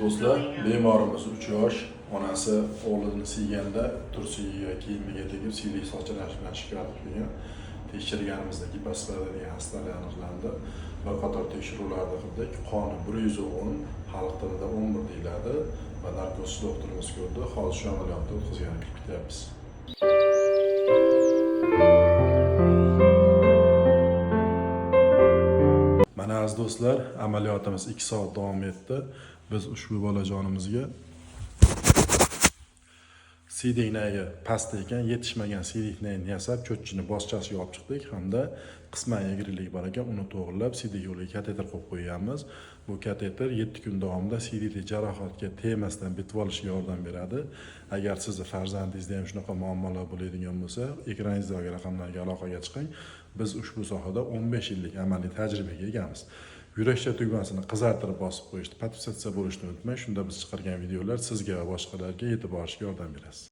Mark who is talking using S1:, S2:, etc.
S1: Do'stlar, bemorimiz 3 yosh, onasi o'g'lini siyganda tursigiga, kiyimiga tegib, siydik sochilash bilan shikoyat qilgan. Tekshirganimizda gipospadiya degan xastalik aniqlandi. Bir qator tekshiruvlarni qildik. Qoni 110, xalq tilida 11 deyiladi va narkozchi doktorimiz ko'rdi. Hozir shu amaliyotni o'tkazgani kirib ketyapmiz. Mana, aziz do'stlar, amaliyotimiz 2 soat davom etdi. Biz ushbu bolajonimizga siydiknagi pastda ekan, yetishmagan siydiknayni yasab, cho'chchini bosqichasiga olib chiqdik hamda qisman egrilik bor ekan, uni to'g'rilab, siydik yo'liga kateter qo'yib qo'yganmiz. Bu kateter 7 kun davomida siydikli jarohatga tegmasdan bitib olishiga yordam beradi. Agar sizni farzandingizda ham shunaqa muammolar bo'ladigan bo'lsa, ekraningizdagi raqamlarga aloqaga chiqing. Biz ushbu sohada 15 yillik amaliy tajribaga egamiz. Yurakcha tugmasini qizartirib bosib qo'yishni, подписаться bo'lishni unutmang. Shunda biz chiqargan videolar sizga va boshqalarga yetib borishiga yordam berasiz.